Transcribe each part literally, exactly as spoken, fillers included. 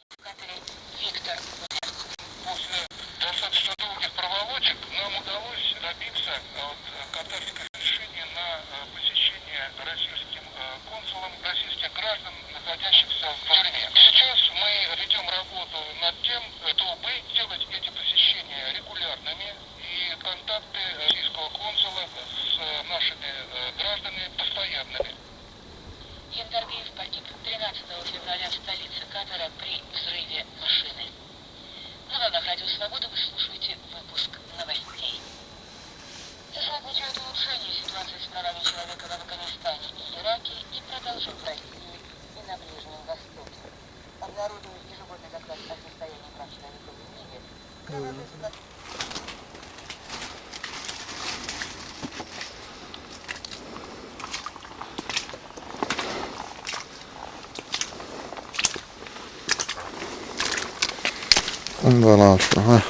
Виктор. После достаточно долгих проволочек нам удалось добиться от катарских решений на э, посещение российским э, консулом российских граждан, находящихся в тюрьме. Сейчас мы ведем работу над тем, чтобы делать эти посещения регулярными, и контакты российского консула с э, нашими э, гражданами постоянными. Яндарбиев погиб тринадцатого февраля в столице Катара при взрыве машины. На волнах Радио Свобода вы слушаете выпуск новостей. США отмечают улучшение ситуации с правами человека в Афганистане и Ираке и продолжают России и на Ближнем Востоке. Обнародуют ежегодный доклад о состоянии прав человека в мире. Ondan alsın, ha.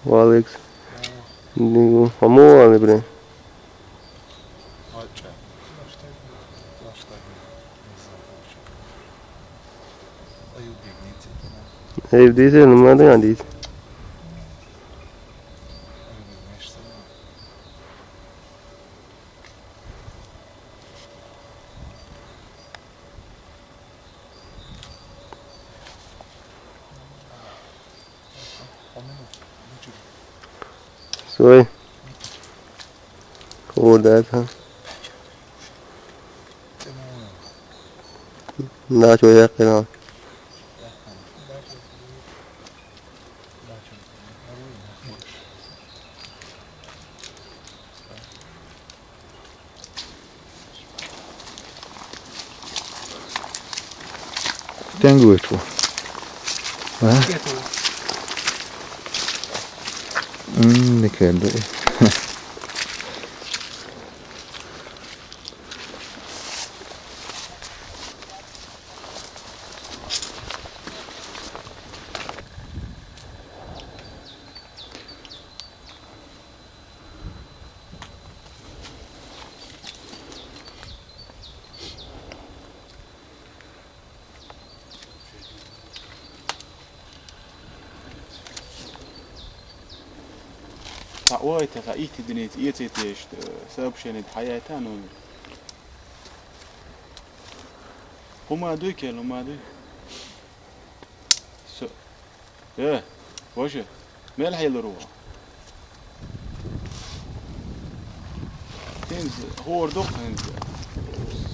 Ва алейкум. Ама вали бре. Ай, дийзе, ну, ма дийзе. Сой. Курдат, ха. Да, чё я кина. Тенг вычу. А? М, не кенде. Ха, ой, та ха, ихти диниц, иецетеш, э, сообщение хаяйта номер. Хумадуй кел, хумадуй. Со-, э, боже, мел хайлару. Тинз хордук, тинз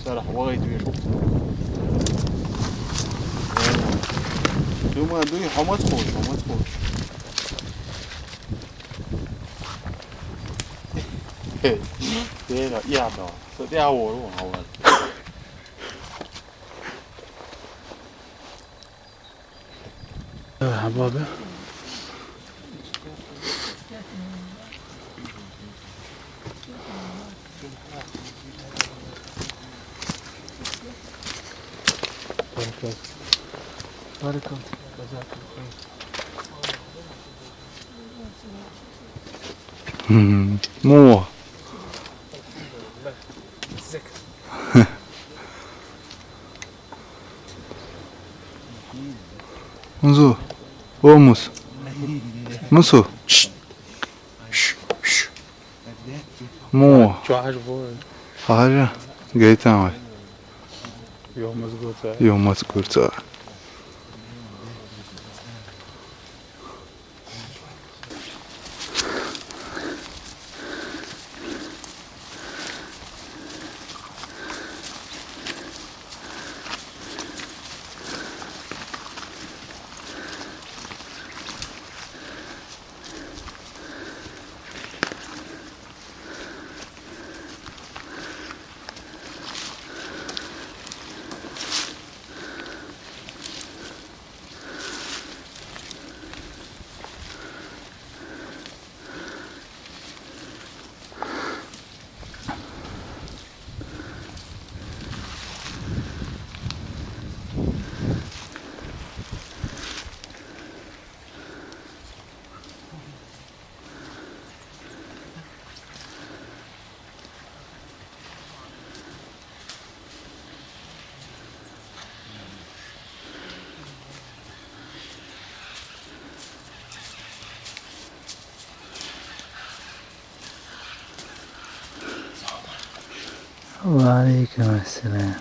сарах вагайт веш. Дума дуй, хамат хош, хамат хош. Дера, я да. Со дя хору, хавал. Баба. Баракат. Баракат. Мгм. Мо. Унзу. О, мус. Мусу. Ш. Ш. Ш. Мо. Чуаш бу. Хажа. Гейтан вай. Ёмас гурца. Ёмас гурца. وعليكم السلام.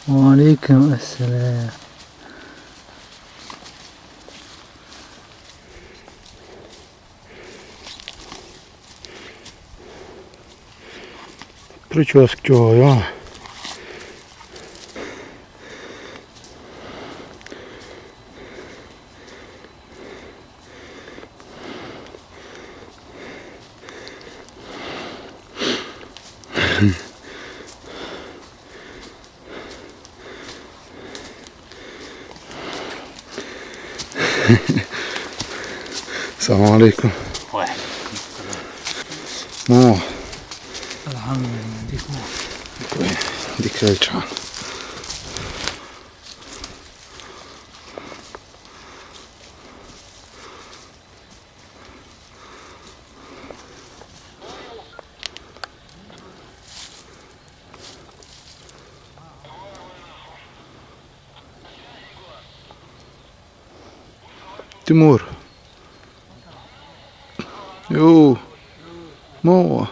وعليكم السلام. Прическа чё, а? السلام عليكم. وعليكم السلام. مو. الحمد لله، ديك هو. ديك هي الجهة. تيمور. يو. مو.